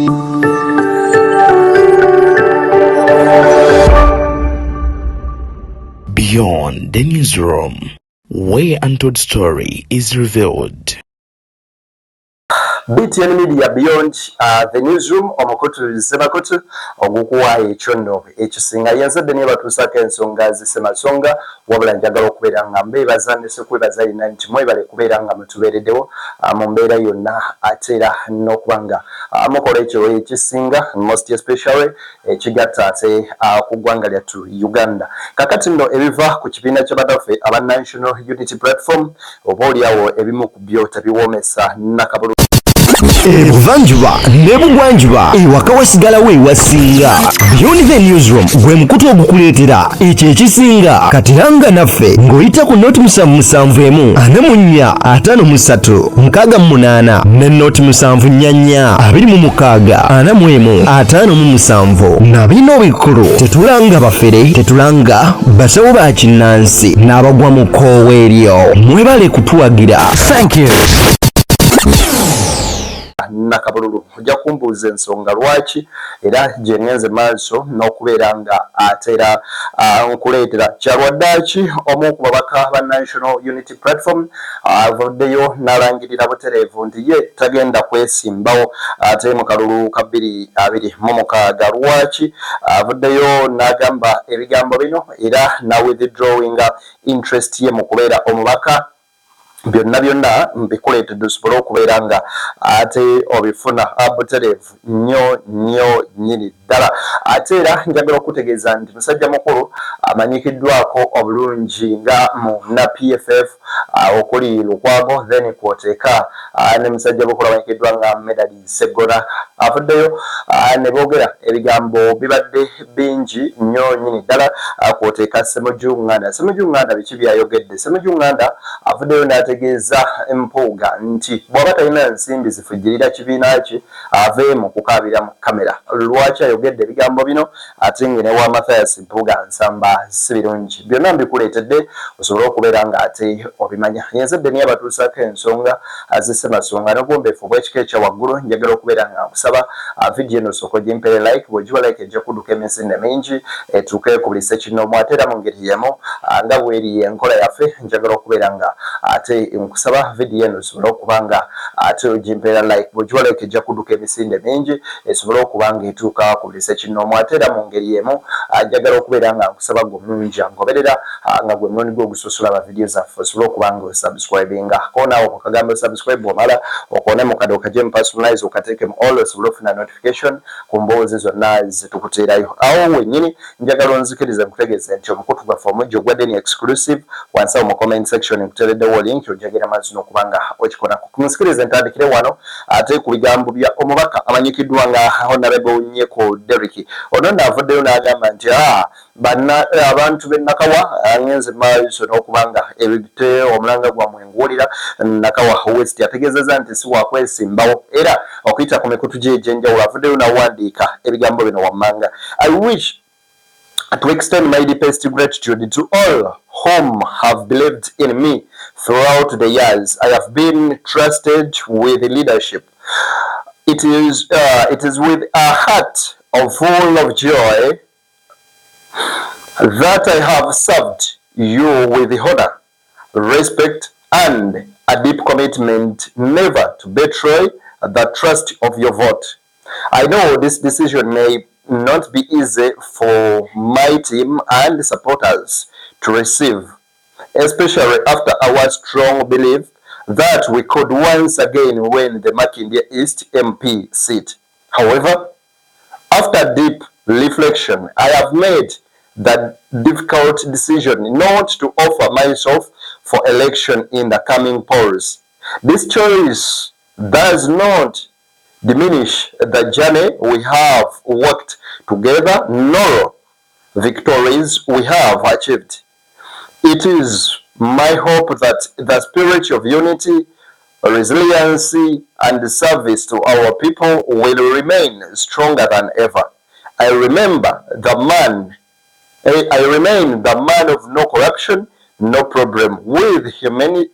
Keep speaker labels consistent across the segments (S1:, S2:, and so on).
S1: Beyond the newsroom, where untold story is revealed.
S2: BTN Media Beyond the Newsroom, omukutu semakutu ogukuwa ekyo nno ekisinga. Yenzadde niye batuusako ensonga zisemasonga, wabula njagala okubeera nga mbeebaza nesekwebaza yina nti mwebale kubeera nga mutubeereddewo mu mbeera yonna, ate era n'okuba nga mukola ekyo ekisinga, most especially ekigatta ate ku ggwanga lyattu Uganda. Kakati nno ebiva ku kibiina ky'abadaffe aba National Unity Platform, oba oliawo ebimu ku byo tebiwoomesa nakabulu.
S3: Ebuvanjuba ne bugwanjuba, ewaka wasigalawo ewasinga. Beyond the Newsroom gwe mukutu ogukuleetera ekyo ekisinga. Katiranga naffe ng'oyita ku 077 44 53 68 ne 074 26 41 57. Na bino bikulu: tetulanga bafere, tetulanga basawo ba kinnansi n'abagwa mu kkoowa eryo. Mwebale kutuwagira. Thank you.
S2: Nakabululu ojja kumbuuza ensonga lwaki era gye ngenze maaso n'okubeera nga ate era nkuleetera kyalwaddaaki. Omu ku babaka ba National Unity Platform avuddeyo n'alangirira butereevu nti ye tagenda kwesimbawo ate mu kalulu ka 2026. Lwaki avuddeyo n'agamba ebigambo bino era na withdrawinga interest ye mu kubeera omubaka? Byonna byonna mbikuleetedde osobole okubeera nga ate obifuna butereevu nnyo nnyo nnyini ddala. Ate era njagala okutegeeza nti musajja mukulu amanyikiddwako obulungi nga mu na PFF okuli Lukwago, then kwoteeka ne musajja mukulu amanyikiddwa nga Medard Sseggona, avuddeyo ne boogera ebigambo bibadde bingi nnyo nnyini ddala, kwoteeka Ssemujju Nganda. Ssemujju Nganda biki byayogedde? Ssemujju Nganda avuddeyo n'ategeeza Mpuuga nti bw'aba talina nsimbi zifujjirira kibiina ki, aveemu kukaabira mu kamera. Lwaki ayogedde ebigambo bino ate nga ne wa Mathias Mpuuga Nsamba si birungi? Byonna mbikuleetedde osobole okubeera nga ate obimanya. Yenzedde niye abatuusaako ensonga zisemasonga n'obwombeefu obw'ekika ekya waggulu. Njagala okubeera nga nkusaba, vidiyo eno osooka ogimpere like. Bw'ogiwa like, ejja kudduka emisinde mingi etuuke ku buli ssekinnoomu. Ate era mu ngeri yemu, nga bweri enkola yaffe, njagala okubeera nga ate nkusaba vidiyo eno osobole okuba nga ate ogimpeera like. Bw'ogiwa like, ejja kudduka emisinde mingi esobole okuba nga etuuka ku buli ssekinnoomu. Ate era mu ngeri yemu, njagala okubeera nga nkusaba gwe omulungi angoberera, nga gwe mulundi gwe ogusosola aba vidiyo zaffe, osobole okuba nga osubscribinga. Koonaawo ku kagambo subscribe, bw'omala okoone mu kade okaje mu personalize, okateeke mu all, osobole okufuna notification ku mboozi zonna zetukuteerayo awo wennyini. Njagala onzikirize nkutegeeze nti omukutu gwaffe omujja ogwa Deni Exclusive, wansi awo mu comment section nkuteereddewo link, ojagera maaso n'okuba nga okikolako. Munsikirize ntandikire wano ate ku bigambo bya omubaka amanyikiddwa nga Honorable Nyeko Derrick. Ono nno avuddeyo n'agamba nti banna abantu b'e Nakawa, ngenze maaso n'okuba nga ebite omulanga gwammwe nguwulira. Nakawa West ategeezezza nti si wakwesimbawo, era okuyita ku mikutu gye egy'enjawulo avuddeyo n'awandiika ebigambo bino wammanga: "I wish to extend my deepest gratitude to all whom have believed in me throughout the years I have been trusted with leadership. It is with a heart of full of joy that I have served you with honor, respect, and a deep commitment never to betray the trust of your vote. I know this decision may not be easy for my team and supporters to receive, especially after our strong belief that we could once again win the Makindye East MP seat. However, after deep reflection, I have made the difficult decision not to offer myself for election in the coming polls. This choice does not diminish the journey we have worked together nor victories we have achieved. It is my hope that the spirit of unity, resiliency, and service to our people will remain stronger than ever. I remain the man of no corruption, no problem, with humility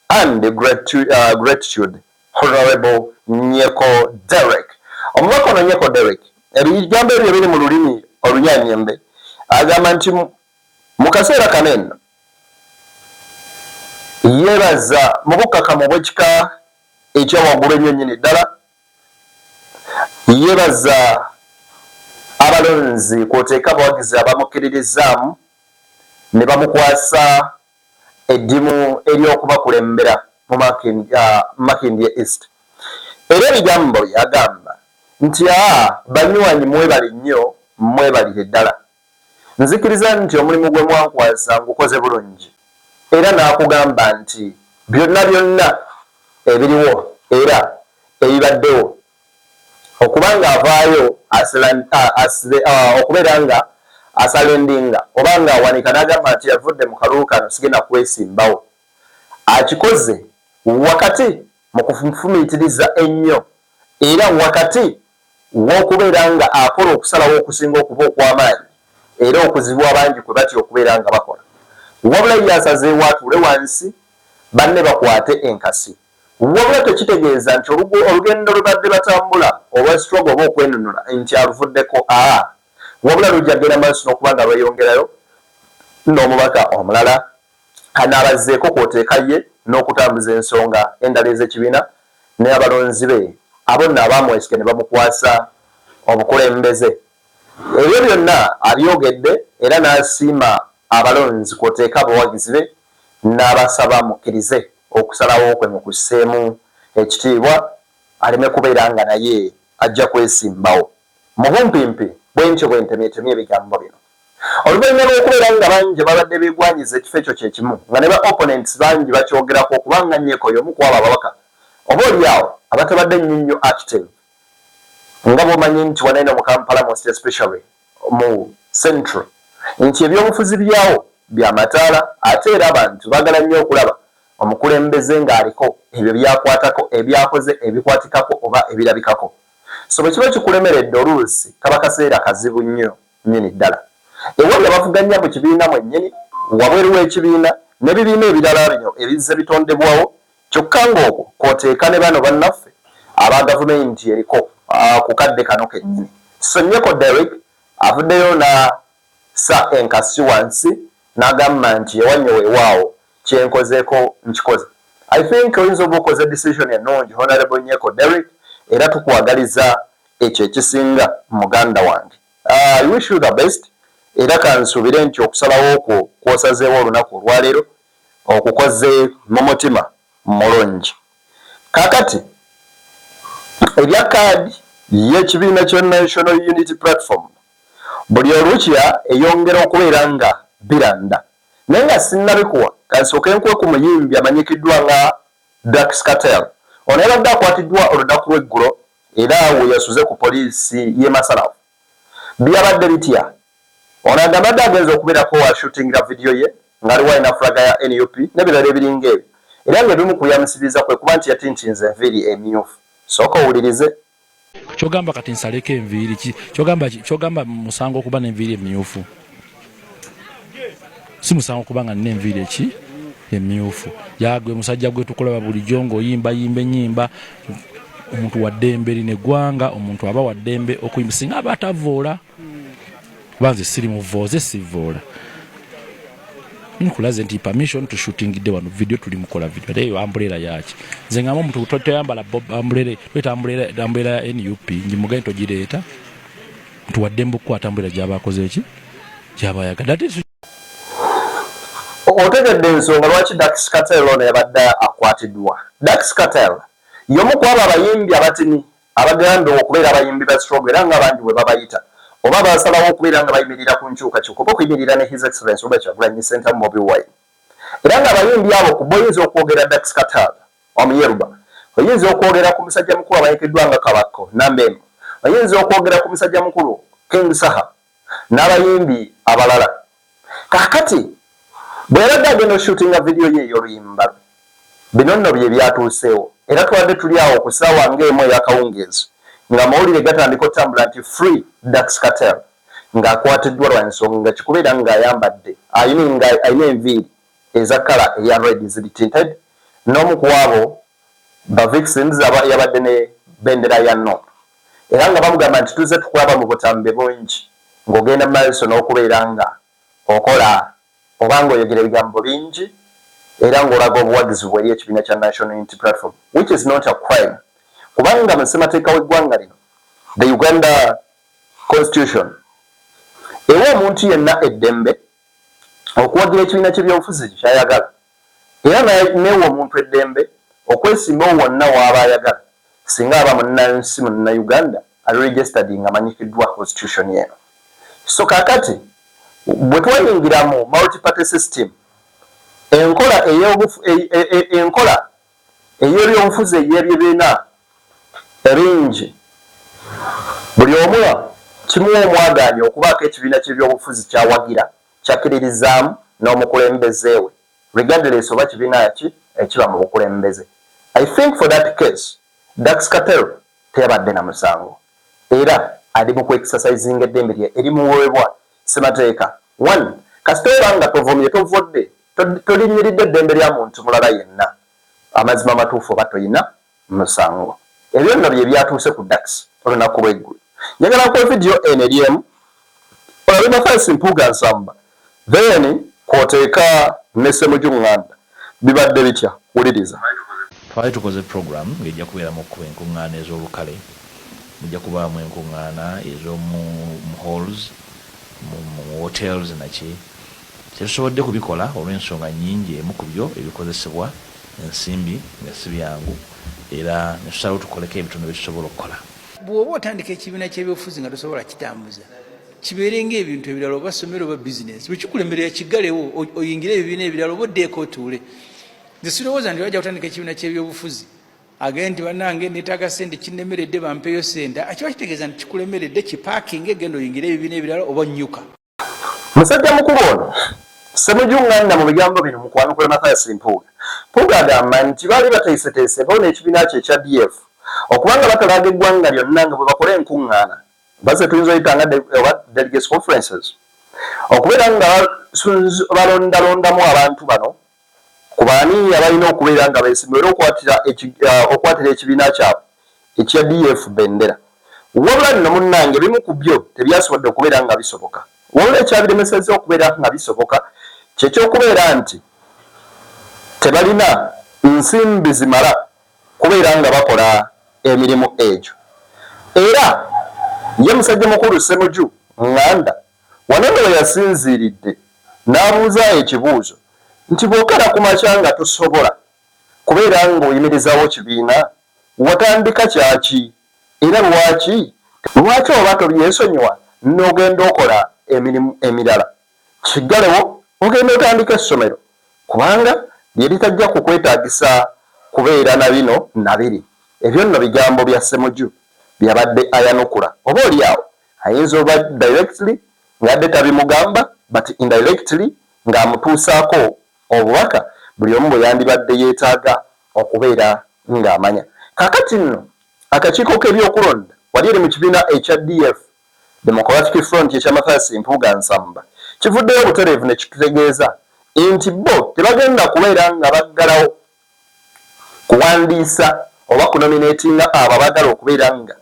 S2: and gratitude. Honorable Nyeko Derek. Omubaka ono Nyeko Derek ebigambo ebyo biri mu lulimi Olunyanyembe, agamba nti mu kaseera kano eno yeebaza mu bukkakamu obw'ekika ekyawaggulu ennyo nnyini ddala, yeebaza abalonzi kw'oteeka abawagizi abamukkiririzaamu ne bamukwasa eddimu ery'okubakulembera mu Makindye East. Era ebigambo bye agamba nti, aa banywanyi, mwebale nnyo, mwebalire ddala, nzikiriza nti omulimu gwe mwankwasa ngukoze bulungi. Era n'akugamba nti byonna byonna ebiriwo era ebibaddewo okuba nga avaayo okubeera nga asurrenderinga oba nga awanika n'agamba nti yavudde mu kalulu kano, sigenda kwesimbawo, akikoze wakati mu kufumiitiriza ennyo era wakati w'okubeera nga akola okusalawo okusinga okuba okw'amaanyi era okuzibu abangi kwe batya okubeera nga bakola. Wabula ye asazeewo atuule wansi banne bakwate enkasi. Wabula tekitegeeza nti olugendo lwe badde batambula olwa struggle oba okwenunula nti aluvuddeko, aa, wabula lujja genda maaso n'okuba nga lweyongerayo n'omubaka omulala anaabazzeeko kw'oteeka ye n'okutambuza ensonga endala ez'ekibiina n'abalonzi be abo nno abaamwesige ne bamukwasa obukulembeze. Ebyo byonna abyogedde era n'asiima abalonzi kw'oteeka abawagizi be, n'abasaba mukkirize okusalawo kwe mukusseemu ekitiibwa, aleme kubeera nga naye ajja kwesimbawo. Mu bumpimpi bwe ntyo bwe ntemyetemye ebigambo bino, oluvannyuma lw'okubeera nga bangi babadde beegwanyiza ekifo ekyo kye kimu, nga ne ba opponents bangi bakyogerako, okubanga Nyeko y'omu ku abo ababaka oba oli awo abatabadde nnyo nnyo active. Nga bw'omanyi nti wano eno mu Kampala, most especially mu Central, nti ebyobufuzi byawo bya mataala, ate era abantu baagala nnyo okulaba omukulembeze ng'aliko ebyo byakwatako, ebyakoze, ebikwatikako oba ebirabikako. So bwe kiba kikulemeredde, oluusi kaba kaseera kazibu nnyo nnyini ddala. Ewali abavuganya mu kibiina mwennyini, wabweru w'ekibiina n'ebibiina ebirala bino ebizze bitondebwawo, kyokka ng'okwo kw'oteeka ne bano bannaffe aba gavumenti eriko ku kadde kano kennyini. So Nyeko Derek avuddeyo n'assa enkasi wansi n'agamba nti ewannyo weewaawo, kyenkozeeko nkikoze. I think oyinza oba okoze decision ennungi, Honorable Nyeko Derek, era tukwagaliza ekyo ekisinga, muganda wange. I wish you the best, era kansuubire nti okusalawo okwo kwosazeewo olunaku olwaleero okukoze mu mutima mulungi. Kakati ebya kaadi y'ekibiina kya National Unity Platform buli olukya eyongera okubeera nga biranda, naye nga sinnabikuwa, kansooke nkuwe ku muyimbi amanyikiddwa nga Dax Kartel. Ono yabadde akwatiddwa olunaku lw'eggulo era we yasuze ku poliisi y'e Masanafu. Byabadde bitya? Ono agamba adde agenza okubeerako washootingira vidiyo ye ng'aliwo alina flag ya NUP n'ebirala ebiringa ebyo, era ng'ebimu ku byamusibiriza kwe kuba nti yatintinze enviiri emyufu. Sooka owulirize.
S4: Kyogamba kati nsaleko enviiri? Kyogamba, kyogamba musango okuba n'enviiri emyufu? Si musango okuba nga nina enviiri eki emyufu. Yagwe musajja gwe tukulaba bulijjo ng'oyimbayimba ennyimba. Omuntu wa ddembe lino eggwanga, omuntu aba wa ddembe okuyimba singa aba atavoola, kuba nze siri muvooze, sivoola. Nkulaze nti permission to shootingidde wano video, tuli mukola video, ate eyo umbrella yaki? Nze ngamba omuntu toyambala umbrella, toyita umbrella, umbrella ya NUP ngimugaye togireeta. Ntuwadde mbukukwata umbrella gyaba akoze eki gyaba ayagadde ate.
S2: Otegedde ensonga lwaki Dax Kartel ono yabadde akwatiddwa. Dax Kartel y'omu ku abo abayimbi abatini abagambibwa okubeera abayimbi ba struggle, era nga bangi bwe babayita, oba basalawo okubeera nga bayimirira ku nkyukakyuka oba okuyimirira ne His Excellence Robert Kyagulanyi Ssentamu Bobi Wine. Era ng'abayimbi abo ku bo oyinza okwogera Dax Kartel Omuyeruba, oyinza okwogera ku musajja mukulu amanyikiddwa nga Kabakko namba emu, oyinza okwogera ku musajja mukulu King Saha n'abayimbi abalala. Kaakati bwe yabadde agenda oshootinga vidiyo ye ey'oluyimba lwe, bino nno bye byatuuseewo. Era tubadde tuli awo ku ssaawa ng'emu ey'akawungeezi ng'amawulire gatandika otambula nti "Free Dax Kartel", ng'akwatiddwa lwa nsonga kikubeera ng'ayambadde alina enviiri eza color eya red ziri tinted n'omu ku abo. Ba Vixens yabadde ne bendera ya Nup era nga bamugamba nti tuzze tukulaba mu butambi bungi ng'ogenda mu maaso n'okubeera nga okola oba ng'oyogera ebigambo bingi era ng'olaga obuwagizi bwo eri ekibiina kya National Unity Platform, which is not a crime, kubanga mu ssemateeka w'eggwanga lino, the Uganda Constitution, ewa omuntu yenna eddembe okuwagira ekibiina ky'ebyobufuzi kyayagala era newa omuntu eddembe okwesimbawo wonna waaba ayagala singa aba munnansi Munnayuganda ali registered nga amanyikiddwa constitution eno. So kakati bwe twayingira mu multiparty system, enkola ey'ebyobufuzi ey'ebibiina ebingi, buli omu kimuwa omwagaanya okubaako ekibiina ky'ebyobufuzi kyawagira, kyakkiririzaamu n'omukulembeze we, regardless oba kibiina ki ekiba mu bukulembeze. I think for that case Dax Kartel teyabadde na musango era ali mu kuexercisinga eddembe lye erimuweebwa ssemateeka. One, kasita oba nga tovumye, tovodde, tolinyiridde eddembe lya muntu mulala yenna, amazima amatuufu oba toyina musango. Ebyo nno bye byatuuse ku Dax olunaku lw'eggulu. Njagala kuwa vidiyo eno eri emu olabe Mathias Mpuuga Nsamba, then kwoteeka ne Ssemujju Nganda. Bibadde bitya? Wuliriza.
S5: Twali tukoze program ng'ejja kubeeramu okukuba enkuŋŋaana ez'olukale, mujja kubaamu enkuŋŋaana ez'omu halls, mu hotels naki. Tetusobodde kubikola olw'ensonga nnyingi. Emu ku byo ebikozesebwa ensimbi nga si byangu, era ne tusalawo tukoleko ebitono bye tusobola okukola.
S6: Bw'oba otandika ekibiina ky'ebyobufuzi nga tosobola kitambuza, kibeere ng'ebintu ebirala, oba ssomero oba bizinesi, bwe kikulemerera kiggalewo, oyingire ebibiina ebirala oba oddeeko otuule. Nze sirowooza nti bajja kutandika ekibiina ky'ebyobufuzi agende nti, "Bannange, neetaaga sente, kinnemeredde, bampeeyo sente." Kiba kitegeeza nti kikulemeredde, kipaakinga, egenda oyingire ebibiina ebirala oba nnyuka.
S2: Musajja mukulu ono Ssemujju Nganda mu bigambo bino mukwanukula Mathias Mpuuga. Mpuuga agamba nti baali bateeseteese bo n'ekibiina kye ekya DF okubanga batalaaga eggwanga lyonna nga bwe bakola enkuŋŋaana baze tuyinza oyita nga oba delegates conferences, okubeera nga balondalondamu abantu bano ku baani abalina okubeera nga beesimba era okukwatira ekibiina kyabwe ekya DF bendera. Wabula nno munnange, ebimu ku byo tebyasobodde okubeera nga bisoboka. Wabula ekyabiremesezza okubeera nga bisoboka kyekyokubeera nti tebalina nsimbi zimala kubeera nga bakola emirimu egyo. Era ye musajja mukulu Ssemujju Nganda wano nno we yasinziiridde n'abuuza ekibuuzo nti bw'okeera ku makya nga tosobola kubeera ng'oyimirizawo kibiina, watandika kyaki era lwaki? Lwaki oba tobyesonyiwa n'ogenda okola emirimu emirala, kiggalewo ogenda otandika essomero, kubanga lye litajja kukwetaagisa kubeera na bino na biri? Ebyo nno bigambo bya Ssemujju byabadde ayanukula. Oba oli awo ayinza oba directly ng'adde tabimugamba, but indirectly ng'amutuusaako obubaka buli omu bwe yandibadde yeetaaga okubeera ng'amanya. Kaakati nno akakiiko k'ebyokulonda wali eri mu kibiina ekya DF, Democratic Front, ekya Mathias Mpuuga Nsamba, kivuddeyo obutereevu ne kitutegeeza nti bo tebagenda kubeera nga baggalawo kuwandiisa oba kunominatinga abo abaagala okubeera nga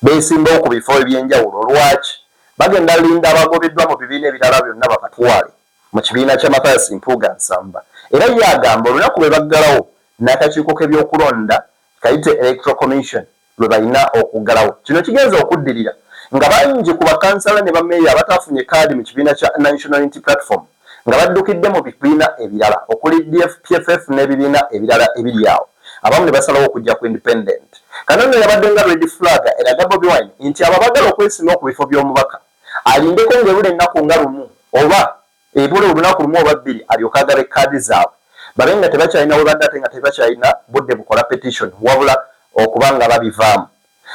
S2: beesimbawo ku bifo ebyenjawulo. Lwaki? Bagenda linda abagobeddwa mu bibiina ebirala byonna babatwale mu kibiina kya Mathias Mpuuga Nsamba. Era ye agamba olunaku lwe baggalawo n'akakiiko k'ebyokulonda kayite Electoral Commission lwe balina okuggalawo. Kino kigenze okuddirira nga bangi ku bakansala ne bameeya abataafunye kaadi mu kibiina kya National Unity Platform nga baddukidde mu bibiina ebirala okuli DF, PFF n'ebibiina ebirala ebiri awo, abamu ne basalawo okujja ku independent. Kano nno yabadde nga red flag eraga Bobi Wine nti abo abaagala okwesimbawo ku bifo by'omubaka alindeko ng'ebula ennaku nga lumu oba ebula olunaku lumu oba bbiri alyoke agabe kaadi zaabwe, babe nga tebakyalina we badde ate nga tebakyalina budde bukola petition, wabula okuba nga babivaamu.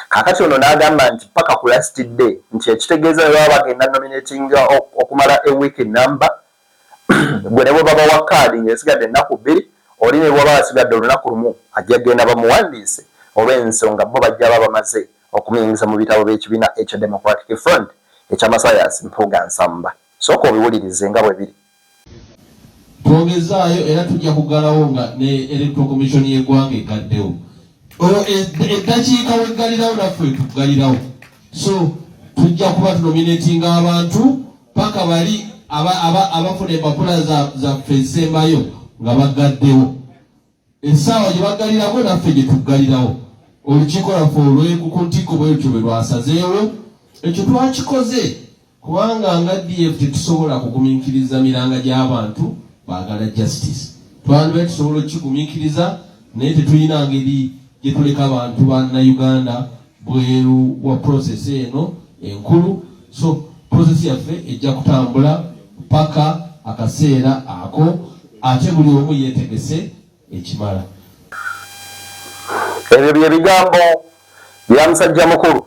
S2: Kaakati ono n'agamba nti paka ku last day, nti ekitegeeza bwe baba bagenda nominating okumala e week number, gwe ne bwe babawa kaadi ng'esigadde ennaku 2, oli ne bwaba asigadde olunaku lumu ajja genda bamuwandiise, olw'ensonga bo bajja ba bamaze okumuyingiza mu bitabo by'ekibiina ekya Democratic Front ekya Mathias Mpuuga Nsamba. Sooka obiwulirize nga bwe biri.
S7: Twongezaayo era tujja kuggalawo nga ne Electoral Commission y'eggwanga egaddewo. Oyo eddakiika weggalirawo naffe tuggalirawo. So tujja kuba tunominatinga abantu paka bali abafuna empapula zaffe ezisembayo nga baggaddewo. Essaawa gye baggalirako naffe gye tuggalirawo. Olukiiko lwaffe olw'enkukuntiko bwe lutyo bwe lwasazeewo. Ekyo twakikoze kubanga nga DF tetusobola kugumiikiriza miranga gy'abantu baagala justice. Twandibadde tusobola okukigumiikiriza naye tetulina ngeri gye tuleka abantu bannayuganda bweru wa process eno enkulu. So process yaffe ejja kutambula paka akaseera ako, ate buli omu yeetegese ekimala.
S2: Ebyo bye bigambo bya musajja mukulu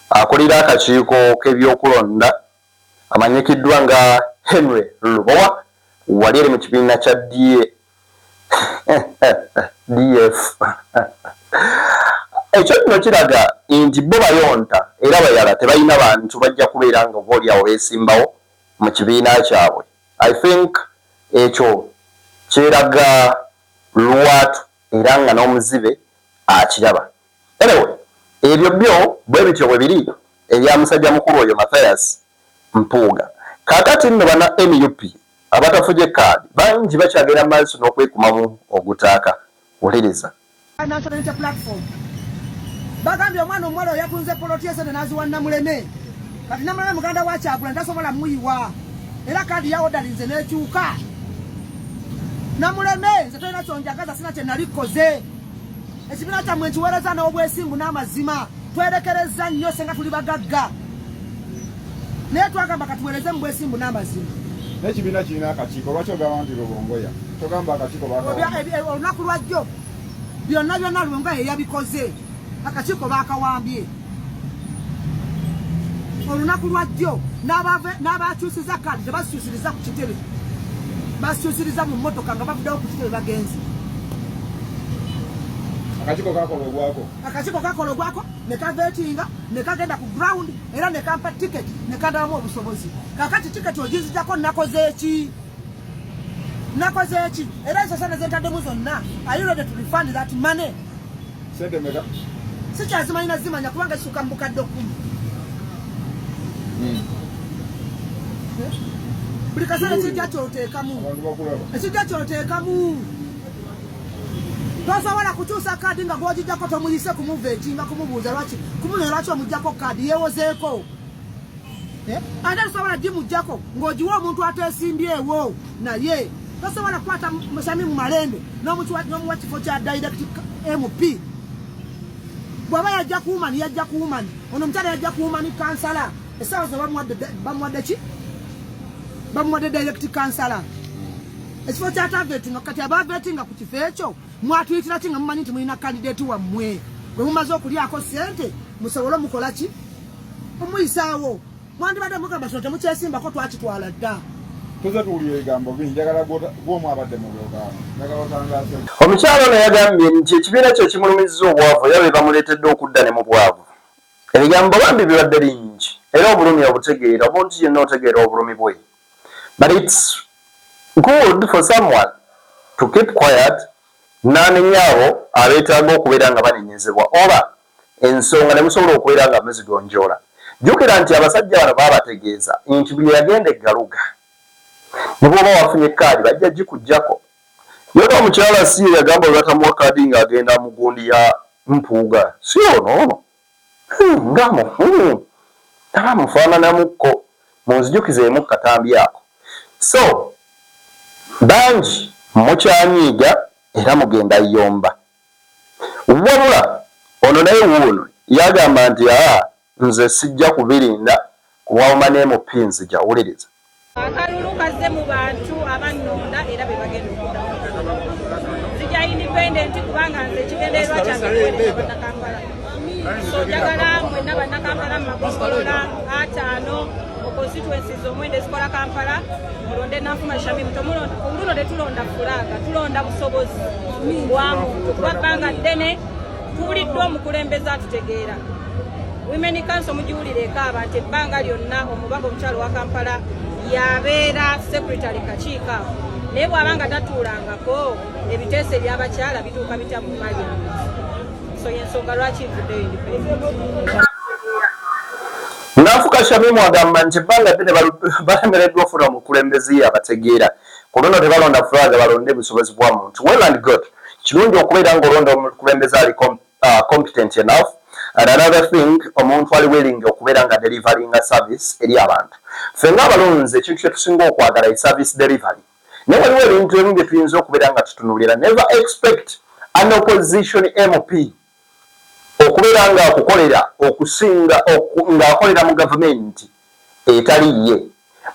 S2: akulira akakiiko k'ebyokulonda amanyikiddwa nga Henry Lubowa wali eri mu kibiina kya DF. Ekyo nno kiraga nti bo bayonta era bayala, tebalina bantu bajja kubeera nga oba oliawo beesimbawo mu kibiina kyabwe. I think ekyo kyeraga lwatu era nga n'omuzibe akiraba. Anyway, ebyo byo bwe bityo bwe biri ebya musajja mukulu oyo Mathias Mpuuga. Kaakati nno bana NUP abatafuje kaadi bangi bakyagenda maaso n'okwekumamu ogutaaka. Wuliriza.
S8: National Unity Platform bagambye omwana omuwala oyo yatunze poloti esente n'aziwa Namuleme. Kati Namuleme muganda wa Kyagulanyi, tasobola muyiwa, era kaadi yawodalinze n'ekyuka. Namuleme, nze tolina kyonjagaza, sina kye nali kkoze. Ekibiina kyammwe nkiweereza n'obwesimbu n'amazima. Twerekereza nnyo senga tuli bagagga, naye twagamba katuweereze mu bwesimbu n'amazima.
S9: N'ekibiina kirina akakiiko, lwaki ogamba nti Rubongoya? Togamba akakiiko bakawa?
S8: Olunaku lwajjo byonna byonna Rubongoya yeyabikoze, akakiiko bakawambye olunaku lwajjo. N'abakyusiza kaadi tebazikyusiriza ku kitebe, bazikyusiriza mu mmotoka nga bavuddewo ku kitebe bagenzi.
S9: Akakiiko kakola ogwako.
S8: Akakiiko kakola ogwako ne kavetinga ne kagenda ku ground era ne kampa tiketi ne kandabamu obusobozi. Kakati tiketi ogizijjako, nakoze eki? Nakoze eki? Era ezo sente zentaddemu zonna, are you ready to refund that money?
S9: Sente meka?
S8: Sikyazimanyi nazimanya kubanga kisuka mu bukadde 10. Buli kaseera kijja kyoteekamu.
S9: Abantu bakulaba.
S8: Ekijja kyoteekamu, tosobola kukyusa kaadi nga gwogijjako tomuyise kumuvetinga, kumubuuza lwaki, kumunonya lwaki omugjako kaadi yeewozeeko. Eh? Ate tosobola gimugjako ng'ogiwa omuntu ateesimbyewo, naye tosobola kukwata Musami mu Malende n'omuwa kifo kya direct MP. Bw'aba yajja kuwumani, yajja kuwumani. Ono omukyala yajja kuwumani kansala, essaawa zino bamuwadde ki? Bamuwadde direct kansala, ekifo kyatavetinga. Kati abavetinga ku kifo ekyo mwatuyitira ki nga mumanyi nti mulina candidate wammwe gwe mumaze okulyako sente musobole omukola ki, omuyisaawo? Mwandibadde mugamba kino temukyesimbako, twakitwala dda.
S9: Tuze tuwulira ebigambo bingi, njagala gw'omu abadde mu lwokaano, njagala otangaase.
S2: Omukyalo ono yagambye nti ekibiina kye kimulumizza obwavu era be bamuleetedde okudda ne mu bwavu. Ebigambo bambi bibadde bingi era obulumi obutegeera, omuntu yenna otegeera obulumi bwe, but it's good for someone to keep quiet n'anenya abo abeetaaga okubeera nga banenyezebwa oba ensonga ne musobola okubeera nga muzigonjoola. Jjukira nti abasajja bano baabategeeza nti buli eyagenda eggaluga ne bw'oba wafunye kaadi bajja gikuggyako. Yona omukyala si ye yagamba bwe batamuwa kaadi ng'agenda mu gundi ya Mpuuga? Si ono ono nga aba mufaananamukko, munzijukizeemu katambi ako. So bangi mukyanyiiga era mugenda yomba. Wabula ono naye wuuno yagamba nti aa, nze sijja kubirinda kuwawuma n'MP, nzija. Wuliriza.
S10: Akalulu kazze mu bantu abannonda era be bagenda okuddamu. Nzija independent kubanga nze ekigendererwa kyange kuweereza Bannakampala. So njagala mwenna Bannakampala mu magombolola 50, mu constituencies 9 ezikola Kampala, mulonde Nanfuma Shamim. Luno tetulonda flag, tulonda busobozi bwa muntu, kuba bbanga ddene tubuliddwa omukulembeze atutegeera. Women Council mugiwulira ekaaba nti ebbanga lyonna omubaka omukyalo wa Kampala yabeera secretary kakiiko ako, naye bw'aba nga tatuulangako, ebiteeso ebyabakyala bituuka bitya mu parliament? So yensonga lwaki nvuddeyo independent.
S2: Nanfuka Shamimu agamba nti ebbanga ddene balemereddwa ofuna omukulembeze abategeera. Ku luno tebalonda flag, balonde busobozi bwa muntu. Well and good, kirungi okubeera ng'olonda omukulembeze ali competent enough, and another thing, omuntu ali willing okubeera nga deliveringa service eri abantu. Ffe ng'abalonzi, ekintu kye tusinga okwagala e service delivery, naye waliwo ebintu ebimu bye tuyinza okubeera nga tutunuulira. Never expect an opposition MP okubeera nga akukolera okusinga ng'akolera mu gavumenti etali ye.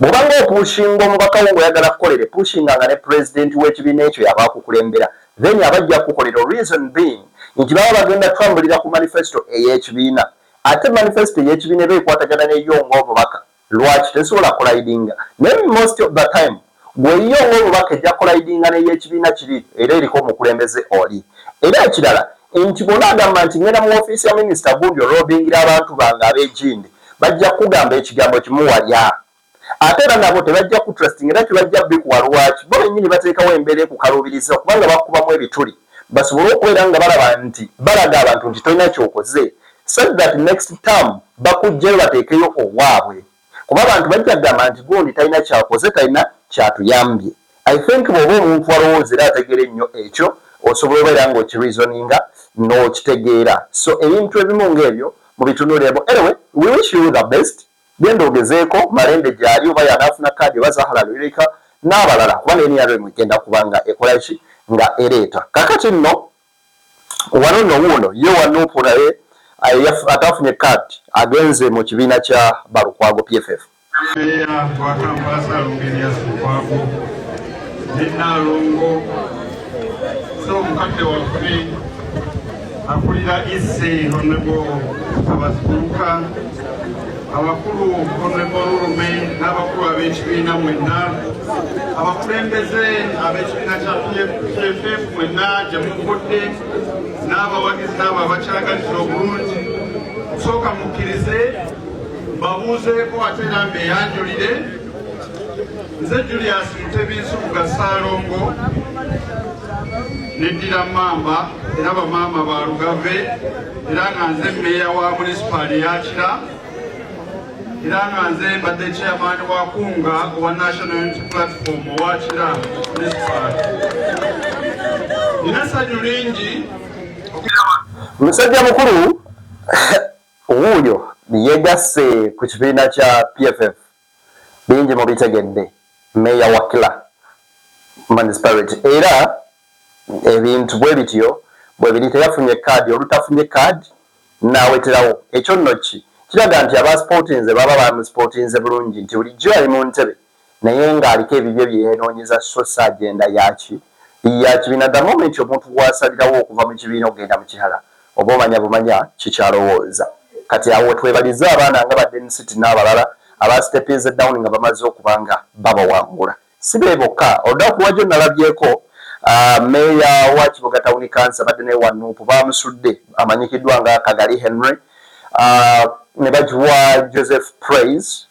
S2: Bw'obanga opushinga omubaka wo ng'oyagala kukolere, pushinga nga ne pulezidenti w'ekibiina ekyo yaba akukulembera, then abajja kukukolera. Reason being nti baba bagenda tutambulira ku manifesto ey'ekibiina, ate manifesto ey'ekibiina eba ekwatagana neyo ng'omubaka. Lwaki tesobola collidinga? Naye most of the time gweyiyo ng'omubaka ejja collidinga n'ey'ekibiina kiri era eriko omukulembeze oli. Era ekirala nti bw'onaagamba nti ngenda mu ofiisi ya minisita gundi olobingira abantu bange ab'egindi, bajja kugamba ekigambo kimu, walya. Ate era nabo tebajja kutrusting era tebajja bikuwa. Lwaki? Bo bennyini bateekawo embeera ekukaluubiriza kubanga bakubamu ebituli basobole okubeera nga balaba nti balaga abantu nti tolina kyokoze, so that next term bakuggyayo bateekeyo owaabwe, kuba abantu bajja kugamba nti gundi talina kyakoze, talina kyatuyambye. I think bw'oba omuntu alowooza era ategeera ennyo ekyo, osobola obeera ng'okireasoninga n'okitegeera. So ebintu ebimu ng'ebyo mubitunuliremu. Anyway, we wish you the best. Genda ogezeeko Malende gyali, oba yanaafuna kaadi, oba Zahara Luyirika n'abalala, kuba ne NRM egenda kuba nga ekola ki, nga ereeta. Kakati nno wano nno wuuno ye wa NUP, naye atafunye kaadi agenze mu kibiina kya Balukwago, PFF.
S9: Meeya wa Kampala Ssaalongo Erias Lukwago ne Nnaalongo, so omukadde waffe akulira isse Honorable Kabaziguruka, abakulu Honorable Lulume n'abakulu ab'ekibiina mwenna, abakulembeze ab'ekibiina kya PFF mwenna gye muvudde, n'abawagizi n'abo abakyagaliza obulungi, okusooka mukkirize mbabuuzeeko ate era mbeeyanjulire. Nze Julius Mutebi Nsubuga Ssaalongo, neddira Mamba era bamaama ba Lugave, era nga nze mmeeya wa munisipaali ya Kira, era nga nze mbadde chairman wa Kunga owa National Unity Platform owa Kira munisipaali. Nina essanyu lingi.
S2: Musajja mukulu wuuyo yegasse ku kibiina kya PFF. Bingi mubitegedde. Meeya wa Kira Municipality, era ebintu bwe bityo bwe biri. Teyafunye kaadi, olutafunye kaadi naaweterawo. Ekyo nno ki kiraga nti abasupportinze baba bamusupportinze bulungi, nti bulijjo ali mu ntebe naye ng'aliko ebibyo bye yeenoonyeza, so si agenda yaki ya kibiina. The moment omuntu wasalirawo okuva mu kibiina okugenda mu kirala, oba omanya bumanya kikyalowooza. Kati awo twebalize abaana nga ba City n'abalala abastepinze down nga bamaze okuba nga babawangula. Si be bokka. Olunaku lwajjo nalabyeko meeya wa Kiboga Town Council abadde naye wa NUP, bamusudde, amanyikiddwa nga Kagali Henry, ne bagiwa Joseph Praise,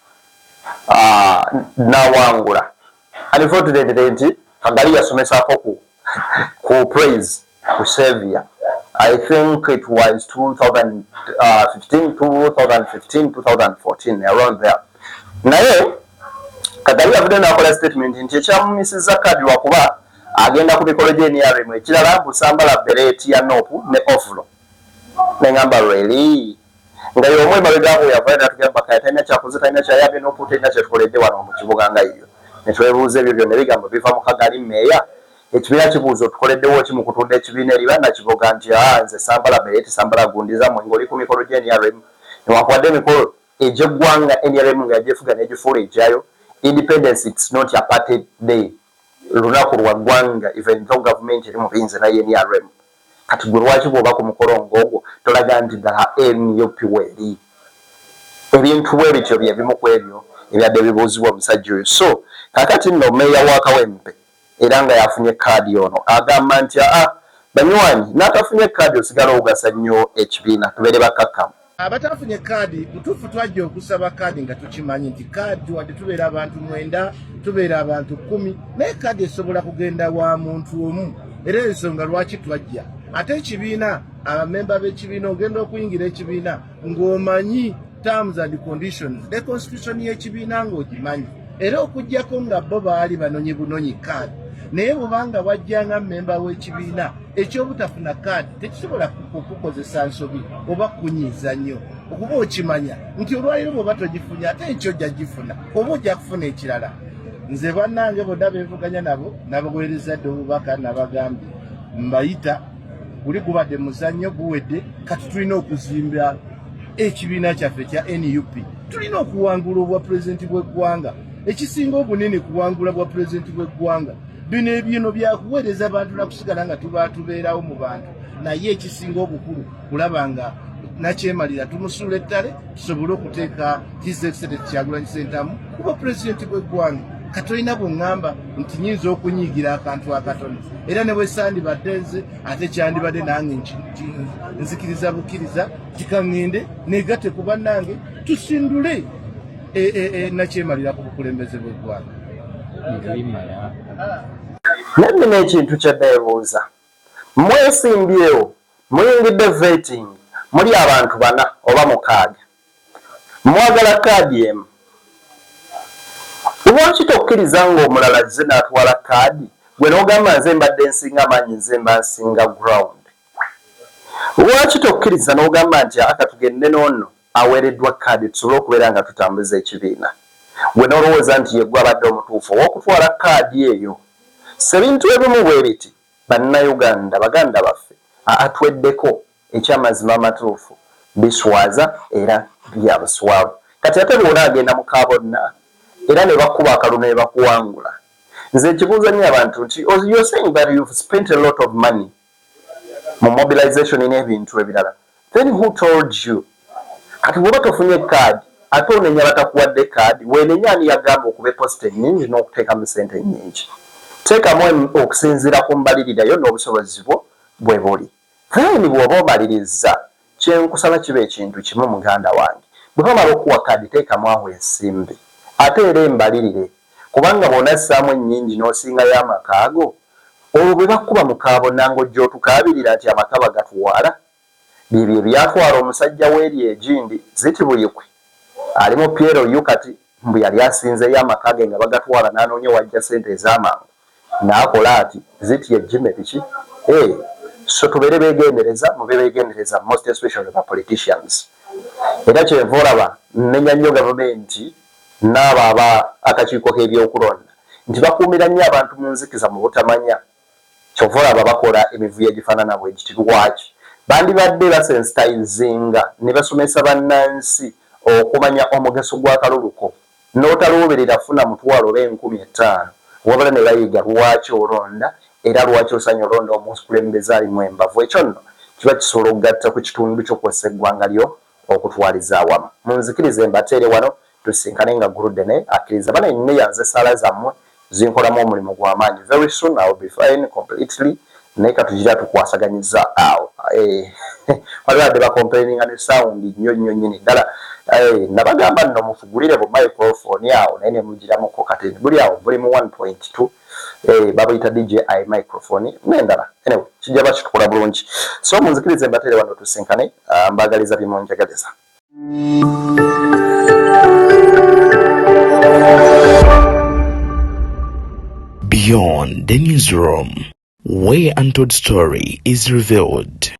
S2: nawangula. Unfortunately nti Kagali yasomesaako ku Praise ku Xavier, I think it was 2015, 2015, 2014, around there. Naye Kagali yavudde n'akola statement nti ekyamumisiza kaadi lwakuba agenda ku mikolo gye NRM, ekirala busambala beret ya NUP ne overall. Neŋamba really nga y'omu emabega awo yavayo natugamba kaya talina kyakoze, talina kyayambye NUP, talina kyetukoledde wano mu kibuga, nga yo netwebuuza ebyo byonna ebigambo biva mu Kagali meeya. Ekibiina kibuuza otukoleddewo ki mu kutunda ekibiina eri bannakiboga, nti aa nze sambala beret, sambala gundi zammwe, ng'oli ku mikolo gye NRM, newankubadde emikolo egy'eggwanga NRM nga yagyefuga n'egifuula egyayo. Independence, it's not a party day, lunaku lwa ggwanga, even though government eri mu buyinza naye NRM. Kati gwe lwaki bw'oba ku mukolo ng'ogwo tolaga nti ddala NUP weeri? Ebintu bwe bityo bye bimu ku ebyo ebyadde bibuuzibwa omusajja oyo. So kakati nno meeya wa Kawempe era nga yafunye kaadi ono agamba nti aa banywanyi, n'atafunye kaadi osigala ogasa nnyo ekibiina, tubeere bakkakkamu.
S11: Abatafunye kaadi, mutuufu twajja okusaba kaadi nga tukimanyi nti kaadi wadde tubeera abantu 9, tubeera abantu 10, naye kaadi esobola kugenda wa muntu omu, era ensonga lwaki twajja. Ate ekibiina Abamemba b'ekibiina, ogenda okuyingira ekibiina ng'omanyi terms and conditions ne constitution y'ekibiina ng'ogimanyi, era okugyako nga bo baali banonye bunonyi kaadi. Naye bwobanga wajjanga mmemba w'ekibiina, ekyobutafuna kaadi tekisobola kukukozesa nsobi oba kunyiiza nnyo, okuba okimanya nti olwaliro bw'oba togifunye, ate enkyo ojja gifuna oba ojja kufuna ekirala. Nze bannange bonna benvuganya nabo nabaweereza dde obubaka, nabagambye mbayita, guli gubadde muzannyo, guwedde. Kati tulina okuzimba ekibiina kyaffe ekya NUP, tulina okuwangula obwa pulezidenti bw'eggwanga. Ekisinga obunene kuwangula bwa pulezidenti bw'eggwanga. Bino ebyino byakuweereza bantu nakusigala nga tuba tubeerawo mu bantu, naye ekisinga obukulu kulaba nga nakyemalira tumusuula ettale, tusobole okuteeka His Excellency Kyagulanyi Ssentamu kuba pulezidenti bw'eggwanga. Kati olina bweŋŋamba nti nyinza okunyiigira akantu akatono, era ne bwesandibadde nze, ate kyandibadde nange nzikiriza bukkiriza tikaŋŋende negatte ku bannange tusindule nakyemalira ku bukulembeze bw'eggwanga.
S2: Naye nina ekintu kye neebuuza. Mwesimbyewo, muyingidde vetting, muli abantu bana oba mukaaga, mwagala kaadi emu. Lwaki tokkiriza ng'omulala azze n'atwala kaadi, gwe n'ogamba nze mbadde nsinga amaanyi, nze mba nsinga ground? Lwaki tokkiriza n'ogamba nti aka tugende n'ono aweereddwa kaadi, tusobole okubeera nga tutambuza ekibiina, gwe n'olowooza nti ye gwe abadde omutuufu ow'okutwala kaadi eyo? Si ebintu ebimu bwe biti, Bannayuganda baganda baffe, atweddeko ekyamazima amatuufu, biswaza era bya buswavu. Kati ate bw'onaagenda mu kaabonna era ne bakuba akalulu ne bakuwangula, nze nkibuuza nnyo abantu nti you're saying that you've spent a lot of money mu mobilization n'ebintu ebirala, then who told you? Kati bw'oba tofunye kaadi, ate onenya batakuwadde kaadi, weenenya ani yagamba okuba eposita ennyingi n'okuteekamu ssente ennyingi? Teekamu okusinziira ku mbalirirayo n'obusobozi bwo bwe buli. Then bw'oba omaliriza, kyenkusaba kiba ekintu kimu, muganda wange: bwe bamala okuwa kaadi, teekamu awo ensimbi, ate era embalirire, kubanga bw'onassaamu ennyingi n'osingayo amakaago, olwo bwe bakkuba mu kaabonna ng'ojja otukaabirira nti amaka bagatwala. Byebyo ebyatwala omusajja w'eri egindi ziti Buyikwe ali mu PLU kati, mbu yali asinzeeyo amaka ge nga bagatwala, n'anoonya wajja ssente ez'amangu n'akola ati ziti ejjime biki. Hey, so tubeere beegendereza, mube beegendereza, most especially ba politicians. Era kyenva olaba nnenya nnyo gavumenti n'abo aba akakiiko k'ebyokulonda nti bakuumira nnyo abantu mu nzikiza, mu butamanya. Kyova olaba bakola emivuyo egifaanana bwe giti. Lwaki bandibadde basensitizinga ne basomesa bannansi okumanya omugaso gw'akaluluko, n'otaluubirira funa 500 oba 5000, wabula ne bayiga lwaki olonda era lwaki osaanye olonda omukulembeze alimu embavu? Ekyo nno kiba kisobola okugatta ku kitundu kyo kwossa eggwanga lyo okutwaliza awamu. Munzikirize mbateere wano, tusinkane nga Guluddene akkiriza. Bana neyanze essaala zammwe, zinkolamu omulimu gw'amaanyi. Very soon I will be fine completely, naye katugira tukwasaganyiza awo. Waliwo adde bacomplaininga ne sound nnyo nnyo nnyini ddala. Nabagamba nno mufugulire bu microphone awo, naye ne mugiramuko. Kati buli awo buli mu 1.2, babuyita DJI microphone n'endala. Anyway, kijja bakitukola bulungi. So munzikirize mbateere wano, tusinkane. Mbagaliza byemunjagaliza.
S1: Beyond the Newsroom, where untold story is revealed.